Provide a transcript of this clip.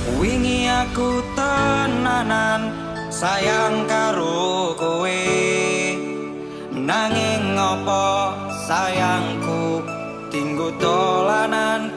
Wingi aku tenanan sayang karo kowe, nanging ngopo sayangku dinggo dolanan.